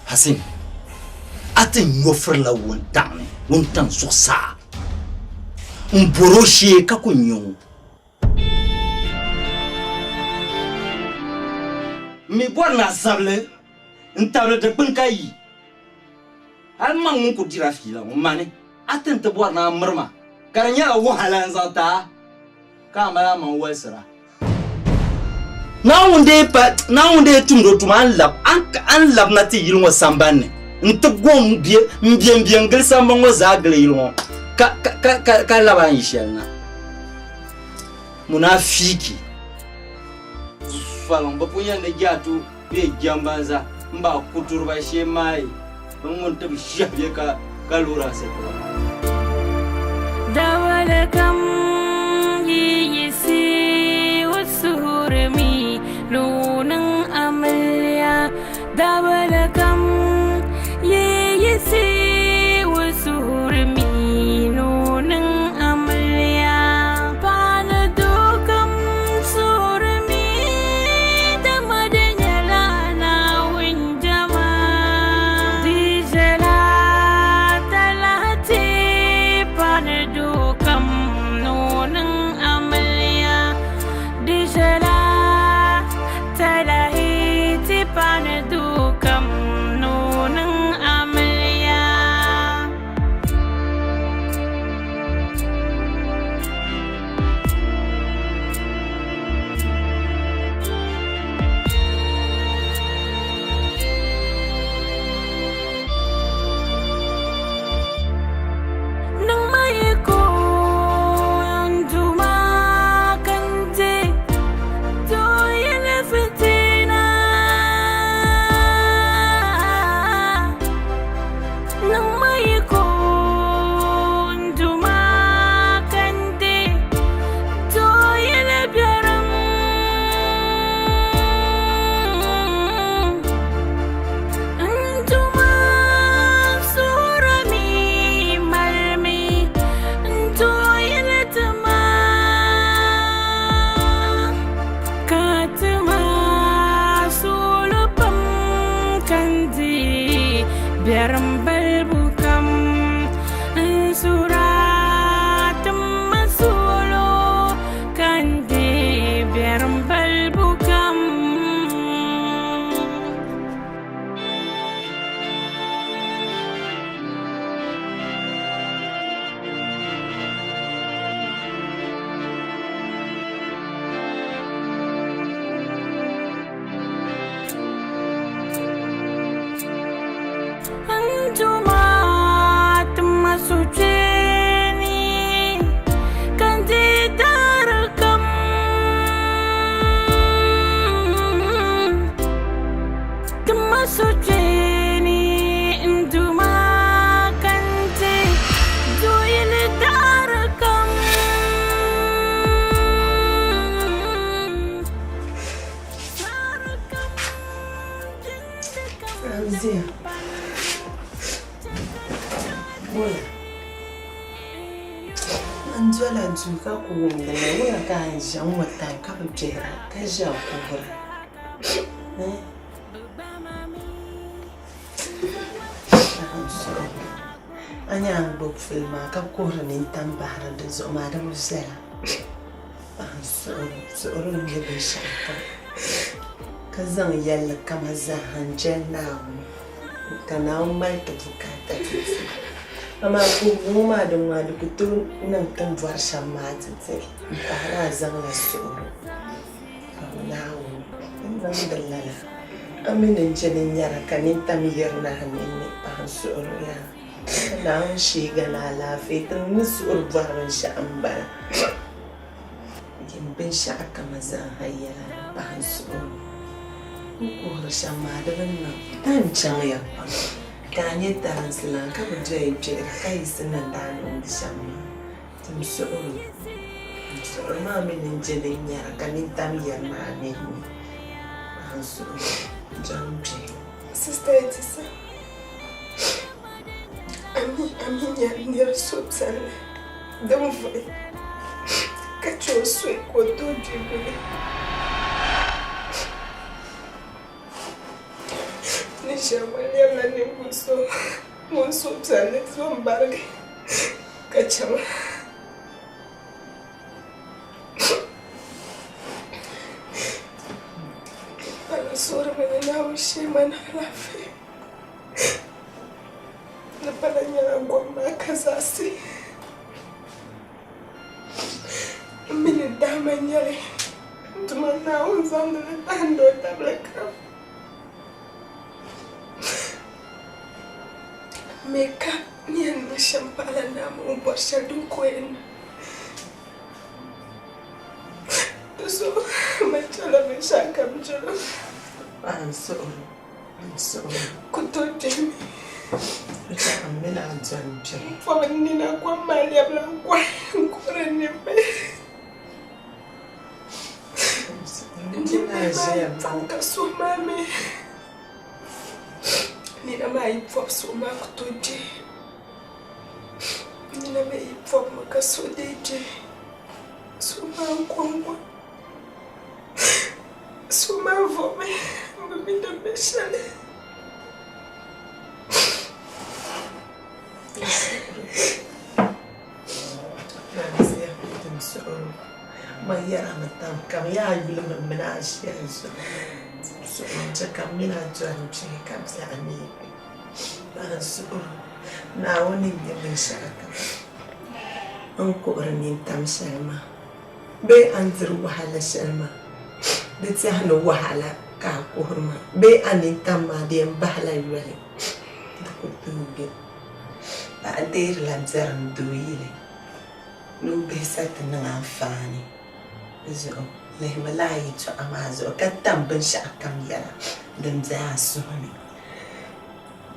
Hasim, a ti nyo firila wuntaŋ ni, wuntaŋ zuɣusaa m-bɔr o shee ka ku nya o. M mi bɔri ni a zabili n-tabili dikpini ka yi. Hal man ŋun ku dira fiila ŋɔ, mani a ti ni ti bɔri ni a miri ma, ka di nyɛla wahala n-zaŋ ti a, ka a mali amaŋ walisira. Naawuni dee pa, Naawuni dee tumd o tuma, a ni lab, a ni labina ti yili ŋɔ samban ni nti go m-be m-be n-gili sambani ŋɔ zaa gili yili ŋɔ, ka, ka, ka, ka, ka lab a ni yi shɛli na. Munaafiiki. Faliŋ bɛ pun yɛn ni jaatu bee jambanza m-bahi kuturiba shee maai bɛ ŋun ti bi shɛhi bɛ ka ka loori asitiba. Dawala kam yi yiɣisi o suhurimi ni o niŋ amiliya. Dawala kam yi yiɣisi o suhurimi ni o niŋ amiliya. Paɣa ni doo kam suhurimi dama di nyɛla Naawuni jɛma. Di ʒɛla talahi ti paɣa ni doo kam ni o niŋ amiliya. Di ʒɛla talahi ti paɣa ni doo kam ni o niŋ amiliya. Niŋ ma yiko n Duuma ka n di dooyili fitina. Niŋ ma yiko n Duuma ka n di dooyili biɛrim. N Duuma suurimi malimi n dooyili ti ma ka ti ma suuli pam ka n di biɛrim balibu kam. N suura ti ma suuli ka n di biɛrim balibu kam. N Duuma ti ma suchee. N dola duu ka ku wumdi li, wula ka a ni ʒiya ŋ-ŋɔ time ka bi gbihira ka ʒiya kuhira? A nya a ni gbubi puli maa ka kuhiri nintam bahiri di zuɣu maa di bi viɛla. Paɣa n suhuri, suhuri n-nyɛ binshɛɣukam ka zaŋ yɛlli kama zaaha n-jɛli Naawuni ka Naawuni mali ti bukaata ti ti. Amaa kuhigu ŋɔ maa din ŋmaa di ku tooi niŋ ti ni bɔri shɛm maa ti ti. M-pahiri a zaŋla suhuri paɣi Naawuni n-niŋdi lala. A mi ni n je ni nyara ka nintam yirina a ninni, paɣa n suhuri yaa. Ka Naawuni sheega ni alaafee ti ni suhuri bɔri binshɛɣu m-bala. Yin binshɛɣu kama zaaha yɛla ni paɣa n suhuri. N kuhiri shɛm maa di bi niŋ. Time chaŋya pam ka a nyɛ tarinsi lan ka bi doya gbihira ka yiɣisi niŋdi a ni niŋdi shɛm maa. Tim suhuri. N suhuri maa mi ni n je din nyara ka nintam yɛri maa ni n paɣa n suhuri dɔni kpe. Sister Etisa, a mi a mi nya nir suhupiɛlli din vuhi ka chɛ o suhi ka o tooi gbi guli. Ni ʒiya ŋɔ lɛbila ninvuɣ so ŋun suhupiɛlli zo m-barigi ka chɛ ma. Bala suhurimi ni Naawuni shee ma ni alaafee. Di pala nyɛla gom maa ka zaɣisi. M mi ni dahima n-nyɛ li, n Duuma Naawuni zaŋdi li dahindi o tabili kam. M mi ka n yɛn niŋ shɛm paɣila Naawuni o bɔri shɛli din ko yɛn niŋ. Di zuɣu man chɛla binshɛɣu kam jɛlim. Paɣa n suhuri, n suhuri. Ku tooi kpɛhimi. N chɛ ka m mini a dɔni biɛri. M pɔbi n nina kom maa lɛbila n kɔhi n kuhiri n nimbihi. N nimbihi maa yi pɔbi ka suhu maa mi nina maa yi pɔbi suhu maa ku tooi kpɛhi. N nina mi yi pɔbimi ka suhu dii kpɛhi. Suhu maa n-kɔŋko. Suhu maa vuɣimi m bi mi din be shɛli. Man yɛrimi tam ka bɛ yaa yuli mi mini a ʒiya zuɣu. Suhu n-chɛ ka m mini a dɔni kpe ka biɛɣu neei kpe. Paɣa n suhuri Naawuni n-nyɛ binshɛɣukam. A ni kuhiri nintam shɛli maa bee a ni diri wahala shɛli maa, di tɛhi ni wahala ka a kuhiri maa bee a nintam maa di yɛn bahila yoli, di ku tooi be. Paɣa deerila biɛrim dooyili ni o bihi sa ti niŋ anfaani. Di zuɣu lihimi lala yɛtɔɣa maa zuɣu ka tam binshɛɣukam yɛla din be a suhu ni.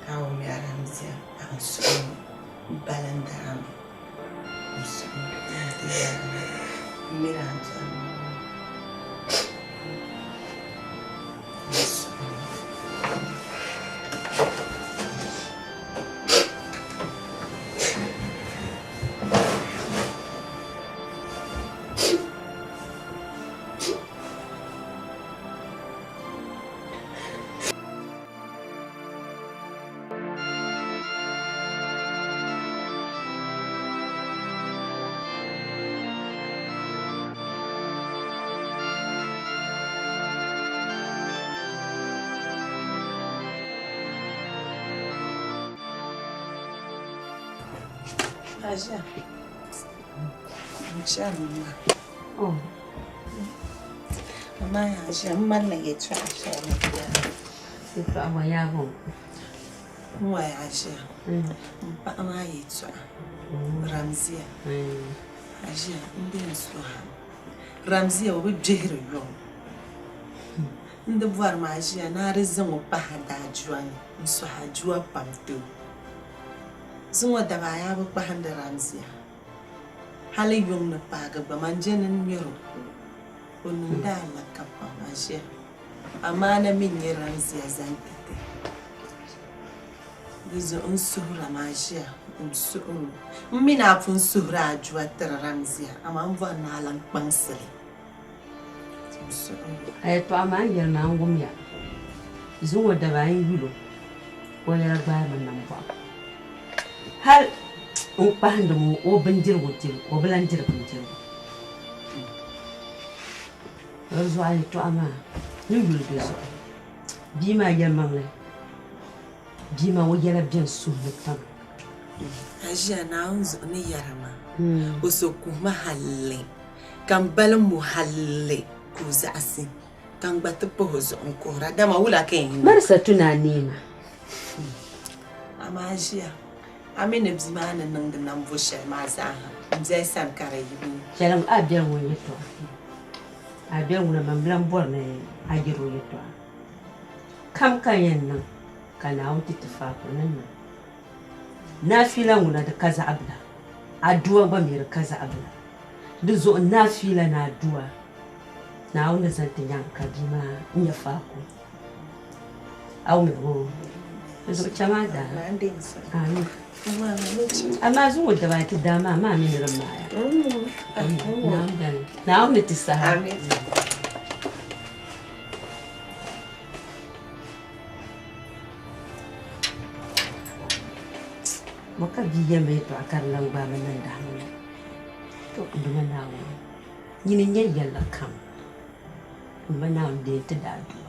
Ka a wumya Ramzia paɣa suhu balindarami n suhu n deerimi m mini a dɔni n suhu. Aja. N-chani maa. Amaa Aja, m malila yɛltɔɣa shɛli ni yɛli. Yɛltɔɣa bɔ yaa bɔ? N wa Aja, m paɣa maa yɛltɔɣa, Ramzia. Aja, m be n suhu Ramzia o bi gbihiri yuŋ. N di bɔrimi Aja ni a di zaŋ o pahi a daajua ni n-suhi ajua pam ti o. Zuŋɔ daba ayi a bi kpahindi Ramzia. Hali yuŋ ni paagi gba man je ni n ŋmɛr o ku o niŋdi alaka pam aʒiya. Amaana mi n-nyɛ Ramzia zaŋ ti ti. Di zuɣu n suhirimi aʒiya N suhir o. M mi ni a pun suhiri adua tiri Ramzia, amaa m bɔri ni a lan kpaŋsi li. N suhir o. A yɛtɔɣa maa n yɛli maa n wumya. Zuŋɔ daba n yul o, ka o yɛla gbaai ma nambɔɣu. Hal n kpahindi mi o bindirigu dibu, o bi lan diri bindirigu. Di zuɣu a yɛtɔɣa maa ni yuli di zuɣu. Bia maa yɛlimaŋli, bia maa o yɛla beni suhu ni pam. A ʒiya Naawuni zuɣu ni yɛra maa, o so kuhimi halli, ka m balim o halli ka o zaɣisi, ka n gba ti pahi o zuɣu n-kuhira, dama wula ka yɛn niŋ? Marisa tu ni a neema. Amaa a ʒiya, a mi ni bia maa ni niŋdi nambo shɛli maa zaa ha, m biɛli sani ka di yi bee? Chɛlim a biɛli ŋun yɛtɔɣa. A biɛli ŋuna man bi lan bɔri ni a yɛr o yɛtɔɣa. Kam ka n yɛn niŋ ka Naawuni ti ti faako ni niŋ. Naafila ŋuna di ka zaɣ bila, adua gba mi di ka zaɣ bila. Di zuɣu naafila ni adua, Naawuni ni zaŋ ti nyaŋ ka bia maa nya faako. A wum ya boo? Di zuɣu cham a daa. Amin. Amaa zuŋɔ daba ti daa maa, maa mi ni di maaya. Naawuni ni ti saha. Bɔ ka bia yɛm yɛtɔɣa ka di lan gbaai ma nandahima ŋɔ? To n Duuma Naawuni, nyini n-nyɛ yɛlli kam. M ba Naawuni deei ti daadua.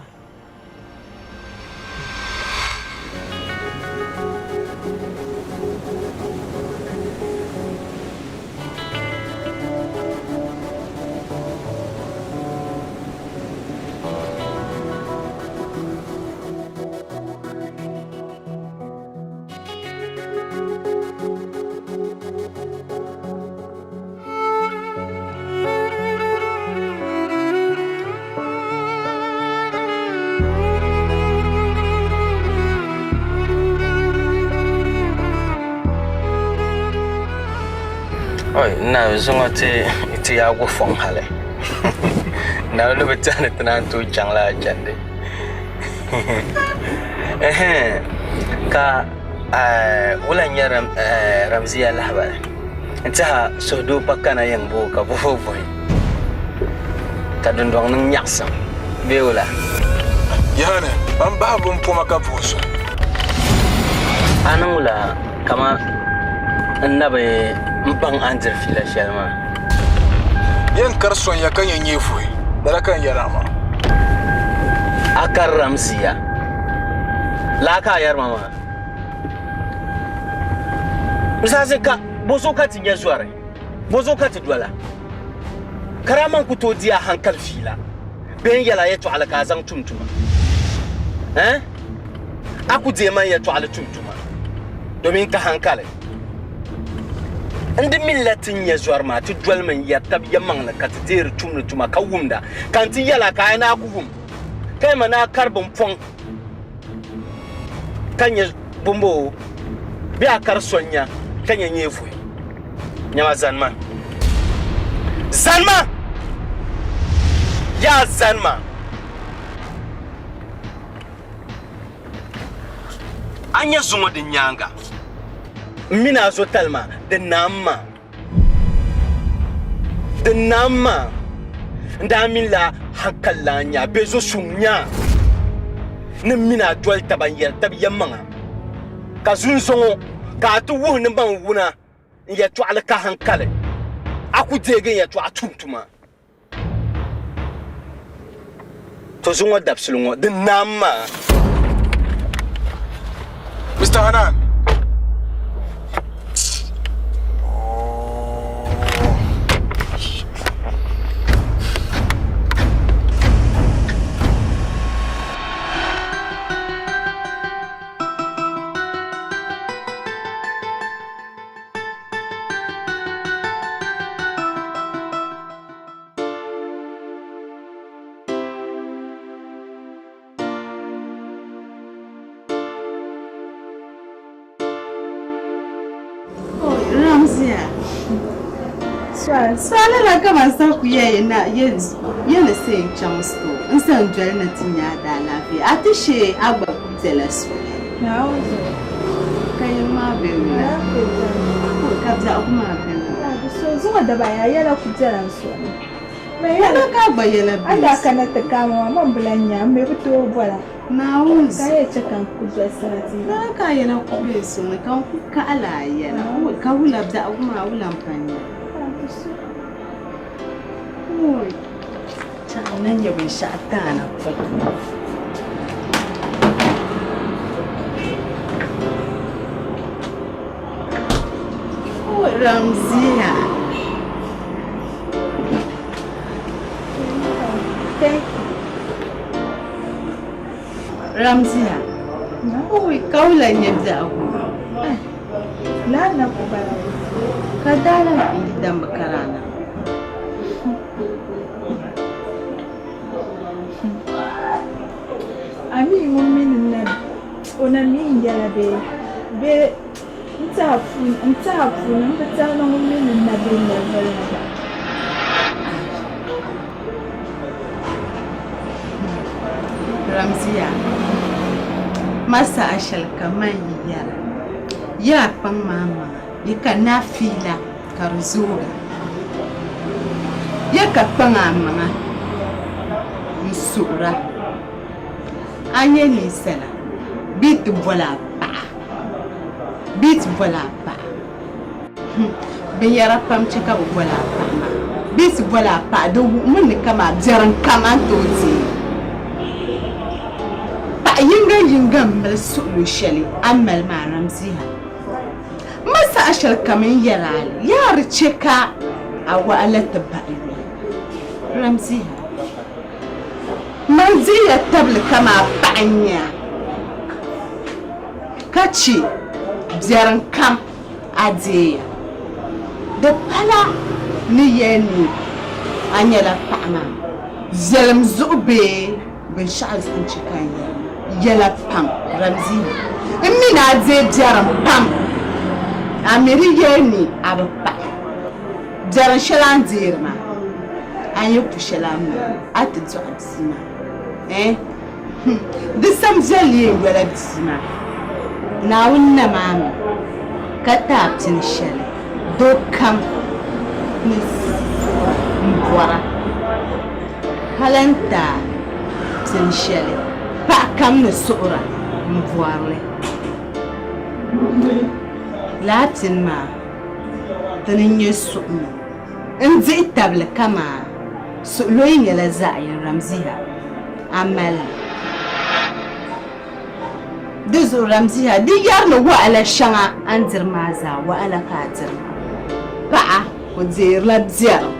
Oi, n na zuŋɔ ti ti yaa gu fɔŋ hali. N na ni bi tɛhi ni ti naan tooi chaŋ lala chandi. Ka wula n-nyɛ Ramziya lahibali? N tɛha suhudoo pa kana yiŋ boo ka vuhi vuhi ka dundɔŋ niŋ nyaɣisim bee wula? Yahani, ban bahi bimpɔma ka vuhi suhi. A niŋ wula kaman n na bi baŋ a ni diri fiila shɛli maa? Yɛn kari sɔŋ ya ka nyɛ nyee vuhi, lala ka n yɛri a maa. A kari Ramziya? Laa ka a yɛri ma maa? N zaɣisi ka bɔzuɣu ka ti nya zɔri, bɔzuɣu ka ti dola? Ka daa man ku tooi di a haŋkali fiila bee n-yɛl a yɛtɔɣili ka a zaŋ tum tuma? Ɛɛn? A ku deei man yɛtɔɣili tum tuma domin n ka haŋkali. N di mi la ti nya zɔri maa, ti dolimi n-yɛri tab yɛmaŋli ka ti deeri tumdi tuma ka wumda, ka n ti yɛl a ka a yi ni a ku wum, ka yɛma ni a kari bimpɔŋ ka nya bɔmbɔŋɔ bee a kari so n-nya ka nya nyee vuhi. Nyama zani ma. Zani ma! Yaa zani ma! A nya zuŋɔ din nyaaŋa, m mini a zo tali maa, di naam ma. Di naam maa, n daa mini la haŋkali lan nya bee zo suŋ nya ni m mini a doli taba n-yɛri tab yɛlimaŋa, ka zunzuŋɔ ka a ti wuhi ni man wuna n yɛtɔɣili ka haŋkali, a ku deegi n yɛtɔɣa tum tuma. To zuŋɔ dabisili ŋɔ di naam maa. Mr. Hanan. Ramzia, Swali la kaman saha ku yɛli na yɛli say n chaŋ store n sa n doli na ti nya a daalaafee a ti shee a gba ku bela soli. Naawuni zuɣu ka yɛli maa be wula? Ka biɛhigu maa be wula? So zuŋɔ daba ya yɛla ku bela n suhu ni. Wula ka a gba yɛla be A daa kana ti kaai ma maa, man bi lan nya a, m mi bi tooi bɔla. Naawuni Ka yɛn chɛ ka n ku doli sarati. Lala ka a yɛla ku be n suhu ni, ka n ku kaɣili a yɛla. Ka wula biɛhigu maa wula m-pa nya? Oi! Chɛɣu na nyɛ binshɛɣu taana pɔi. Oi Ramziya! Ramziya! Oi ka wula nyɛ biɛhigu? Lala na ku bala. Ka daa lahi piigi dambi karaana. A mi ŋun mi ni na o na mi n yɛla bee? Bee n tɛha puuni n tɛha puuni m bi tɛhi ni ŋun mi ni na be nyɛvili ni gba. Ramziya, ma saha shɛli ka man yi yɛra, yaa kpaŋ maa maŋa yi ka naa fiila ka di zooga. Ya ka kpaŋ a maŋa n-suhira, a nya ninsala bɛ ti boli a paɣa, bɛ ti boli a paɣa. Binyɛra pam chɛ ka bɛ boli a paɣa maa. Bɛ ti boli a paɣa di wuhimi ni kaman biɛrim kam a ni tooi deei. Paɣa yiŋga yiŋga m-mali suɣilo shɛli a ni mali maa Ramziya. M ma saha shɛli kam n yɛr a li, yaa di chɛ ka a wahala ti bahi yoli. Ramziya, Man dihiya tabili kaman a paɣa n-nyɛ a, ka chɛ biɛrim kam a deeya. Di pala ni yɛli ni a nyɛla paɣa maa viɛlim zuɣu bee binshɛɣu zuɣu n-chɛ ka n yɛli yɛla pam, Ramziya. M mi ni a deei biɛrim pam, a mi di yɛli ni a bi paɣi biɛrim shɛli a ni deeri maa, a ni yi ku shɛli a ni mali a ti dɔɣi bia maa. Ɛɛh! Di sam viɛlli yɛn yola bia maa. Naawuni nam a mi ka ti a pini shɛli doo kam ni suhira m-bɔra. Ka lan ti a pini shɛli paɣ kam ni suhira m-bɔri li. Lala pini maa dini n-nyɛ suɣulo n-dihi tabili kaman suɣulo yi nyɛla zaɣ yini Ramziha a mali li. Di zuɣu Ramziha di yɛri ni wahala shɛŋa a ni diri maa zaa wahala ka a diri maa. Paɣa o deerila biɛrim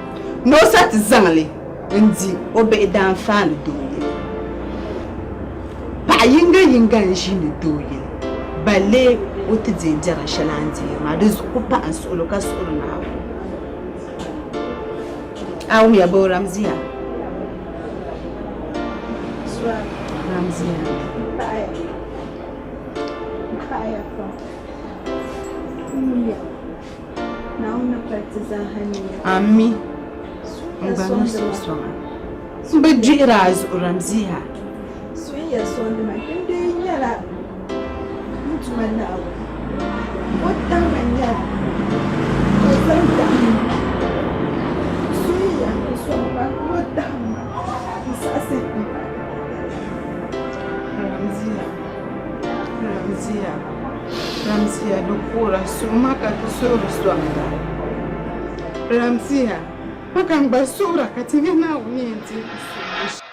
ni o sa ti zaŋ li n-di o bihi daanfaani doo yili. Paɣa yiŋga yiŋga n-ʒiini doo yili, balle o ti deei biɛrim shɛli a ni deeri maa. Di zuɣu ku pahi n suɣilo ka suhiri Naawuni. A wumya boo Ramziya? Ramziya. M paɣiya pam. N wumya. Naawuni ni pali ti zaaha nia. Ami. N gba ni suhu sɔŋ a. M bi gbihiri a zuɣu Ramziya. Suhuya sɔŋdi ma din dii nyɛla n tuma Naawuni. O tahima nyɛla ka o zaŋ dahim ma. Suhuya n sɔŋ ma ni o dahim ma n saɣisi m paaki tatali. Ramziya, Ramziya, Ramziya di kuhira suhu ma ka ti suhuri sɔŋda. Ramziya, pa ka n gba suhira ka ti nya Naawuni yɛn deei ti suhigu shɛm.